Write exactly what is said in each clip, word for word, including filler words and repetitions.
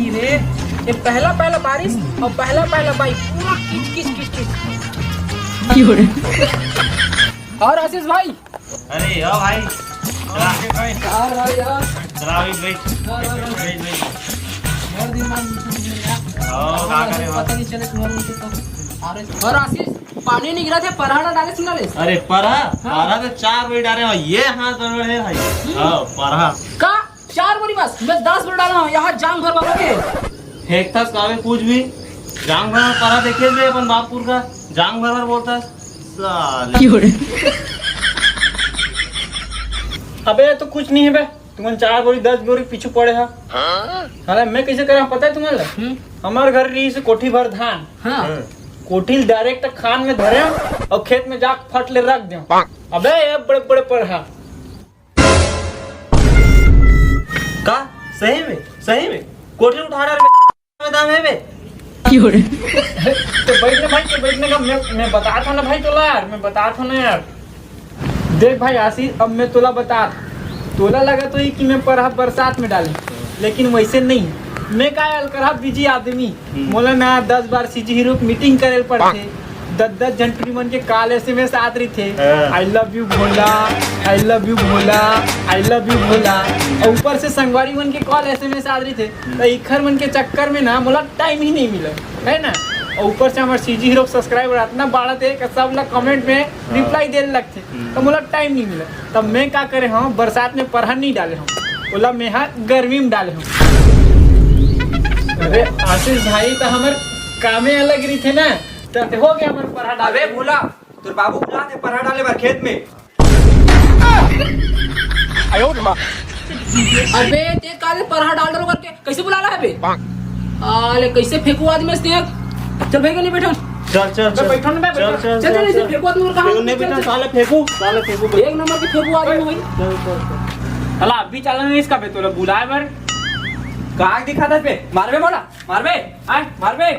ये पहला पहला बारिश और पहला पहला बाई, पूरा किच किच किच किच। और आशीष भाई। अरे आओ भाई। चला। यार भाई यार। चला अभी भाई। यार भाई यार। भाई, भाई। बहुत दिन बाद मिले यार। आओ, का करे हो? पता नहीं चले तुम्हारे मुझे तो। अरे, और आशीष, पानी नहीं गिरा थे, परहा ना डाले सुना ले। अरे परहा, हाँ। परहा तो चार बजे डाले हो, ये हाथ गड़बड़ है भाई। हम्म। हाँ, परहा। का? चार बोरी बस, मैं दस बोरी डाला हूँ, यहाँ जांग भर वाला के। फेंकता साले कुछ भी। जांग भर परहा देखे थे अपन बापुर का, जांग भर बोलता साले। अबे ये तो कुछ नहीं है बे, तुमन चार बोरी दस बोरी पीछू पड़े हा। साला मैं कैसे करा पता है तुम्हारे? हम्म। हमारे घर रही से कोठी भर धान। हाँ। कोठी डायरेक्ट खान में धरे और खेत में जा फट ले रख दे। अबे ये बड़े बड़े परहा। का? सही में? सही में? कोठी उठा रहा है बे? दाम है बे? तो बैठ ना भाई, तो बैठने का मैं, मैं बता था ना भाई तोला यार, मैं बता था ना यार। देख भाई आशीष, अब मैं तोला बता, तोला लगा तो ही कि मैं परहा बरसात में डाले, लेकिन वैसे नहीं। मैं का अलकरहा बिजी आदमी, हम्म। मोला ना दस बार सीजी हीरो मीटिंग करे ल पड़थे, दस दस झन टुरी मन के कॉल एसएमएस आत रहिथे, हाँ। I love you Bhola, I love you Bhola, I love you भोला। और ऊपर से संगवारी मन के कॉल एसएमएस आत रहिथे, तो इखर मन के चक्कर में ना मोला टाइम ही नहीं मिले, है ना। और ऊपर से हमारे सीजी हीरो सब्सक्राइबर इतना बाढ़त हे कि सब ला कमेंट में हाँ। रिप्लाई देने लगथे, हम्म। तो मोला टाइम नहीं मिले। तब मैं का करे हूँ, बरसात में परहा नहीं डाले हूँ, ओला मैं हा गर्मी में डाले हूँ। अरे आशीष भाई, तो हमर कामे अलग रहिथे ना, तो हो गया हमर परहा डाले। अबे भोला, तोर बाबू बुलाथे परहा डाले बर खेत में। अबे ते काले परहा डाल रहो करके कैसे बुला रहा है बे? आले कैसे फेंकू आदमी से यार। चल भाई, नहीं बैठा। चल, चल, मैं चल। बैठा ना, मैं चल, बैठा। चल, चल, चल, चल, इसे चल। फेंकू आदमी और कहाँ फेंकू, नहीं चल, बेटा, चल। साले फेंकू, साले फेंकू, एक नंबर के फेंकू आदमी भाई। चल, चल, चल। साला अभी चलना नहीं इसका बे, तोला बुलाए बर। कहाँ दिखा था बे? मारबे बोला, मारबे, आए, मारबे।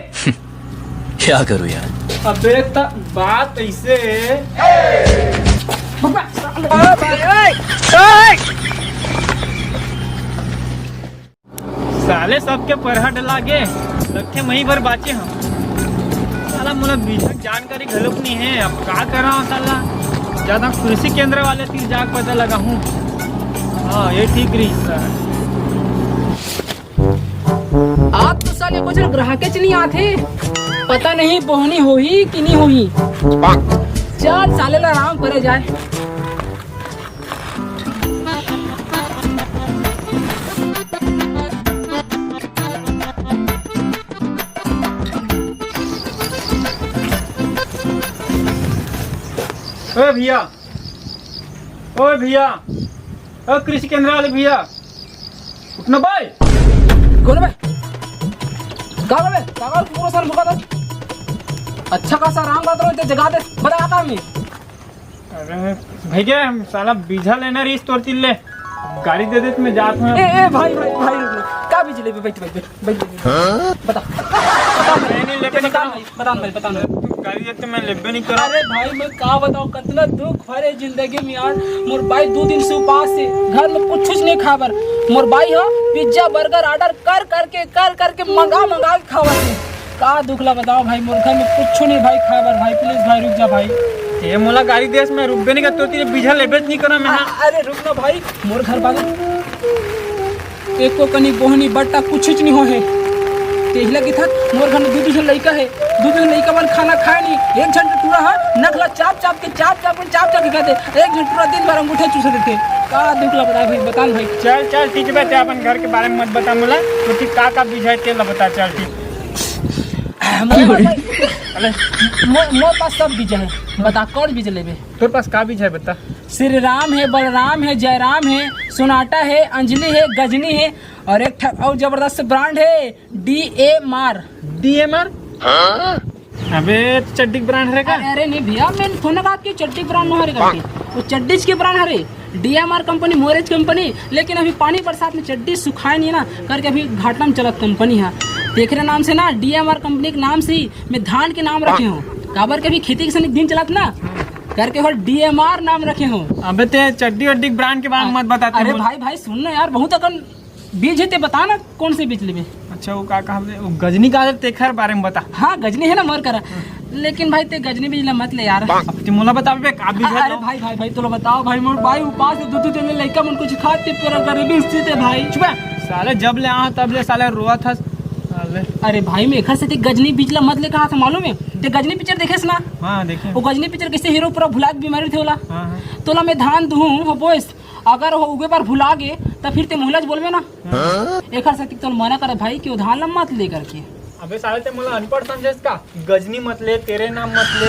क्या करूँ यार? अबे त बात ऐसे। बकवा, साले। साले सबके परहा डला गे, लगथे मही बर बाचे हम। साला मोला बीजा के जानकारी घलोक नहीं है, अब का करा साला, ज्यादा कृषि केंद्र वाले तीर जाके पता लगा हूँ। हाँ, ये ठीक रही साला। आज तो साले कुछ ग्राहक च नहीं आथे, पता नहीं बोहनी होही कि नहीं होही। चल साले ला आराम करे जाए। ओए भैया, ओए भैया, ओ कृषि केंद्र वाले भैया, उठना भाई। कौन बे? का बे? का बे? पूरा सर भुका था। अच्छा खासा आराम बात रहो, ते जगा दे। बता आता हूँ। अरे भैया, हम साला बीजा लेना रहीस तोर तिल्ले, गाड़ी दे दे तो मैं जात हूँ। ए, ए, भाई, भाई, भाई, रुक, रुक। का बीज लेबे? बैठ, बैठ, बैठ, बैठ, बैठ। बता। नहीं, नहीं, लेबे नहीं बता करो। नहीं, बता नहीं, बता नहीं। तू गाड़ी दे तो मैं लेबे नहीं करो। अरे भाई, मैं का बताऊँ, कितना दुख भरे जिंदगी में यार। मोर बाई दो दिन से उपास है, घर में कुछ नहीं खाबर। मोर बाई हो पिज्जा बर्गर ऑर्डर कर करके, कर करके, मंगा मंगा के खावत है। का दुख ला बताओ भाई, मोर घर में कुछ नहीं भाई खाए बर भाई, प्लीज भाई रुक जा भाई। ये मोला गाड़ी देस, मैं रुकबे नहीं करतो, तेरे बीजा लेबे नहीं करा मैं। अ-, अरे रुक ना भाई, मोर घर बाबू एको कनी बोहनी बट्टा कुछ नहीं हो है। तेहिला की था, मोर घर में दू दू झन लइका है, दू दू झन लइका मन खाना खाए नहीं, एक झन टूरा हा नखला चाप चाप के, चाप चाप के, चाप चाप के खाते, एक झन टूरा दिन भर अंगूठा चूसे देते। का दुख ला बताए भाई, बता ना भाई। चल चल ठीक है, ते अपन घर के बारे में मत बता मोला, तो ठीक का का बीज है तेला बता, चल ठीक। मोर पास भाई, अरे। मोर, मोर पास सब बीज है, बता कौन बीज लेबे? तोर पास का बीज है बता? श्री राम है, बलराम है, जयराम है, सोनाटा है, अंजलि है, गजनी है और एक ठा अउ जबरदस्त ब्रांड है डीएमआर। डीएमआर? अबे तो चड्डी के ब्रांड हरे का? अरे, अरे नहीं भैया, मैं थोड़ा बात की चड्डी ब्रांड हरे करके, वो चड्डी के ब्रांड हरे। डीएमआर कंपनी, मोरेज कंपनी, लेकिन अभी पानी बरसात में चड्डी सुखाए नहीं ना करके अभी घाटा में चलत कंपनी है। तेखरे नाम से ना डीएमआर कंपनी के नाम से ही मैं धान के नाम रखे हूँ, काबर के अभी खेती किसानी के दिन चलत ना करके और डीएमआर नाम रखे हूँ। अबे ते चड्डी वड्डी ब्रांड के बारे में मत बता तू अरे मोला। भाई, भाई सुन ना यार, बहुत अकन बीज है, ते बता ना कौन से बीज लेबे? अच्छा, वो का कहा, वो गजनी का तेखर बारे में बता। हाँ, गजनी है ना मोर करा। लेकिन भाई, ते गजनी बीज ला मत ले यार। अब ते मोला बताबे, का बीज है अरे तो? भाई, भाई, भाई, तोला बताओ भाई, मोर भाई उपास से दू दू दिन ले लइका मन कुछ खात ते पूरा गरीबी स्थिति है भाई। चुप है। साले जब ले आहा तब ले साले रोवत हस। साले। अरे भाई, मैं एखर सेती गजनी बीज ला मत ले कहा था, मालूम है? ते गजनी पिक्चर देखेस ना? हाँ, देखे। वो गजनी पिक्चर कैसे हीरो पूरा भुला के बीमारी थे ओला। हाँ, हाँ। तोला मैं धान दूहूँ, हो बोस, अगर वो उगे बार भुला गे, त फिर ते मोहला ज बोलबे ना। हाँ। एखर सेती तोला मना करे भाई कि वो धान ला मत ले करके। अबे साले, ते मोला अनपढ़ समझेस का? गजनी मत ले, तेरे नाम मत ले।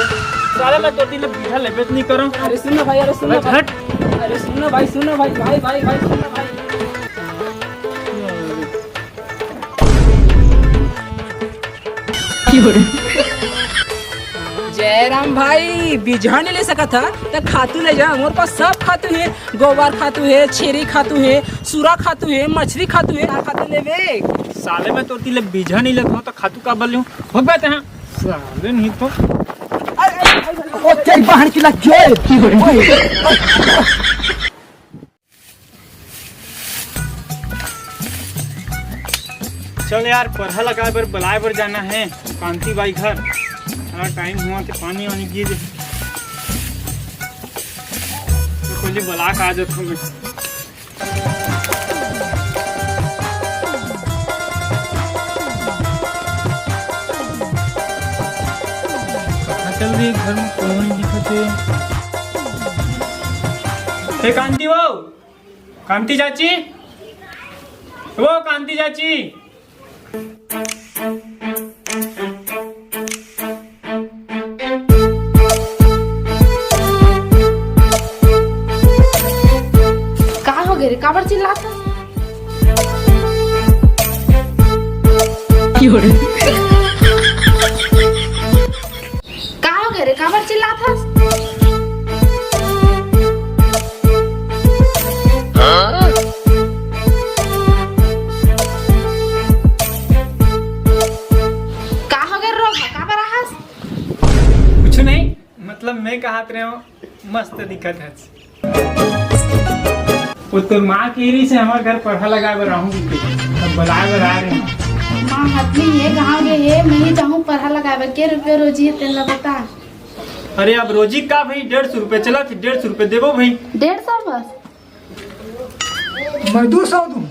साले, मैं तोर तीर ले बीजा लेबे त नहीं करंव। अरे सुन ना भाई, अरे सुन ना अबे भाई। हट। अरे सुन ना भाई, सुन ना भाई, भाई, भाई, भाई, सुन ना भाई। जयराम भाई, बीजहा नहीं ले सकत हा, त खातू ले जा, मोर पास सब खातू है, गोबर खातू है, छेरी खातू है, सूरा खातू है, मछली खातू है, का खातू लेबे? साले, मैं तोर तीर ले बीजहा नहीं लेत हूँ, तो खातू का बल लूँ? भग बे तेहा। साले नहीं तो। ओ, तेरी बहन की लग गई। चल यार, परहा लगाए बर, बुलाए बर जाना है कांति बाई घर। हाँ, टाइम हुआ तो पानी वानी गिर। तो कोई बुला के आ जाता हूँ मैं। कहाँ चल रही है? घर में कोई नहीं दिखत है। हे कांति वो, कांति चाची, वो कांति चाची। का हो गे रे, काबर चिल्लात हस? का हो गे रे, काबर चिल्लात हस? का हो गे रोगहा, काबर आहस? कुछ नहीं, मतलब मैं कहत रहे हूँ, मस्त दिखत हस। वो तोर माँ कहि रहिस हे हमर घर परहा लगाए बर आहूँ कहिके, तब बुलाए बर आए रहे हँव। माँ हथनी हे, गाँव गे हे, मैं ही जाहूँ परहा लगाए बर। के रुपया रोजी हे तेला बता। अरे अब रोजी का भाई, डेढ़ सौ रुपया चलत हे, डेढ़ सौ रुपया देबो भाई। डेढ़ सौ बस? मैं दू सौ दूँ।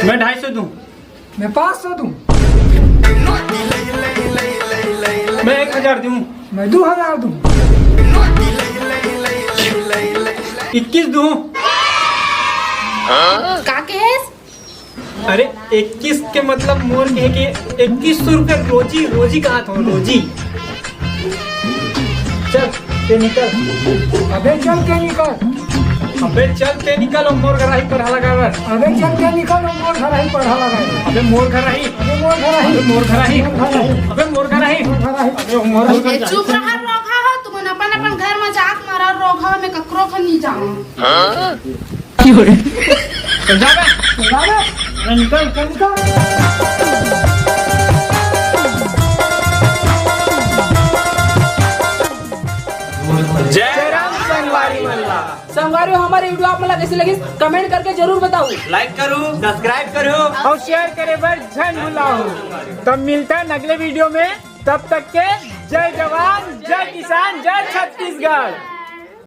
मैं ढाई सौ दूँ। मैं पाँच सौ दूँ। मैं एक हजार दूँ। मैं दू हजार दूँ। इक्कीस दूँ। का कहेस? अरे, इक्कीस के मतलब मोर कहे के इक्कीस सौ रुपया रोजी, रोजी कहत हँव, रोजी। चल, ते निकल। अबे चल ते निकल। अबे चल ते निकल, ओ मोर घर आही परहा लगाए बर। अबे चल ते निकल, ओ मोर घर आही परहा लगाए बर। अबे मोर घर आही। अबे मोर घर आही। अबे मोर घर आही। मोर घर आही। अबे मोर घर आही। मोर घर आही। अबे ओ मोर घर ए, आही। चुप रहा रोगहा हो, तुमन अपन अपन घर म जात मारा रोगहा, मैं ककरो घर नहीं जाऊँ। चल जा बे। चल जा बे। अरे निकल, चल निकल। जय राम संगवारी मन ला। संगवारी हो, हमर video आप मन ला कैसे लगिस, comment करके जरूर बताओ। Like करो, subscribe करो और share करे बर झन भुलाओ। तब मिलथन अगले video में, तब तक के जय जवान, जय किसान, जय छत्तीसगढ़।